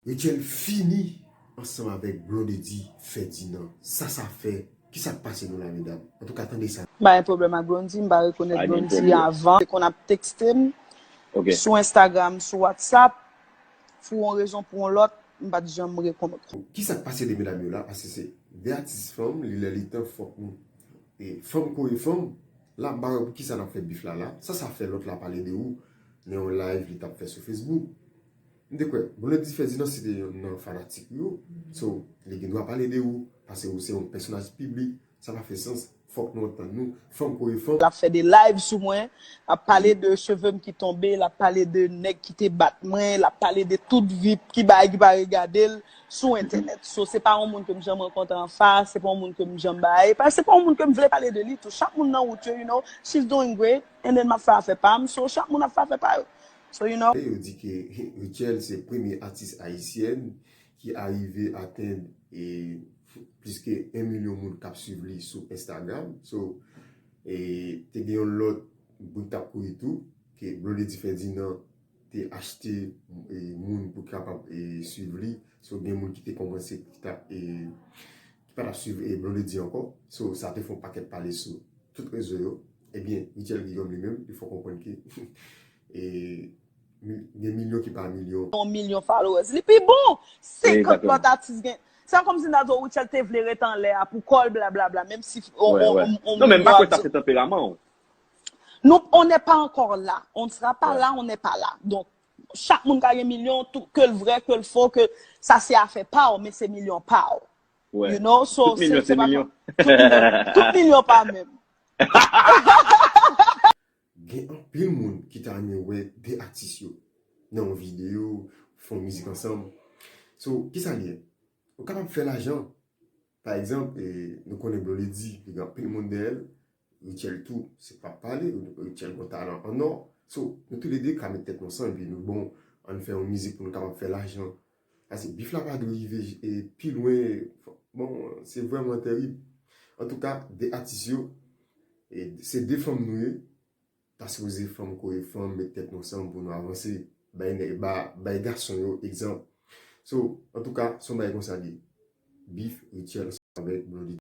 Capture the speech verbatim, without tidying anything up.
Rutshelle fini ansanm avèk Blondedy Ferdinand. Sa sa fè? Kisa k pase nou la, medam? Antouka, tande sa. M pa gen pwoblèm ak Blondedy, m pa rekonèt Blondedy avan. Se konn ap tekste m sou Instagram, sou WhatsApp, pou yon rezon, pou yon lòt, m pa t janm rekonèt. Kisa k pase de medam yo la? Paske se de atis fanm, li lè li tan fòk nou. E fanm kore fanm, la, m pa wè pou kisa n ap fè bif la la. Sa sa fè lòt la pale de ou nan yon live li t ap fè sou Facebook. M te kwè, Blondedy Ferdinand se te youn nan fanatik yo. So, li gen dwa pale de ou, paske ou se yon pèsonaj piblik, sa pa fè sans. Fòk nou antann nou, fanm kore fanm. L ap fè de live sou mwen, ap pale de cheve m ki tonbe, l ap pale de nèg ki te bat mwen, l ap pale de tout vi ki bagay ki pa regade l sou entènèt. So, se pa yon moun ke m janm rankontre anfas, se pa yon moun ke m janm bay, pa, se pa yon moun ke m vle pale de li tou. Chak moun nan wout yo, you know, she's doing great, and then m ap fè afè pa m, so chak moun ap fè afè pa yo. So, you know. Yo di ke Rutshelle se premye atis ayisyèn ki arive atenn e plis ke en milyon moun k ap swiv li sou Instagram. So, e te gen yon lòt bri k t ap kouri tou, ke Blondedy Ferdinand te achte e, moun pou kapab e, swiv li. So, gen moun ki te kòmanse ki t ap e, ki pa t ap swiv e, Blondedy ankò. So, sa te fè yon pakèt pale sou tout rezo yo. Ebyen, Rutshelle Guillaume li menm, li fè w konprann ke e, gen milyon ki pa milyon. Yon milyon followers. Li pi bon! Senkant lòt atis gen. Se kòmsi m ta di w Rutshelle te vle ret anlè a pou kò l, blablabla, menm si on, on, on, Non, men m pa kwè sa se tanperaman w. Nou, on n'est pas encore là. On ne sera pas là, on n'est pas là. Donk, chak moun ka gen milyon, tou, ke l vrè, ke l fo, ke sa se afè pa w, men se milyon pa w. You know, so, Tout milyon se milyon. Tout milyon pa menm. Gen anpil moun ki ta renmen wè de atis yo nan yon videyo, fè yon mizik ansanm. So, kisa l ye? Ou kapab fè lajan. Pa egzanp, e, nou konnen Blondedy, li gen anpil moun dèyè l. Rutshelle tou, se pa pale, Rutshelle gon talan an nò. So, nou toulede ka met tèt nou ansanm, epi nou bon, ann fè yon mizik pou nou kapab fè lajan. Paske bif la pa dwe rive e, pi lwen. Bon, se vrèman tèrib. Antouka, de atis yo, e, se de fanm nou ye, ta sipoze fanm kore fanm, met tèt nou ansanm pou nou avanse. Bay, bay, bay gason yo egzanp. So, antouka, se yon bagay konsa li ye. Bif, Rutshelle ansanm avèk Blondedy.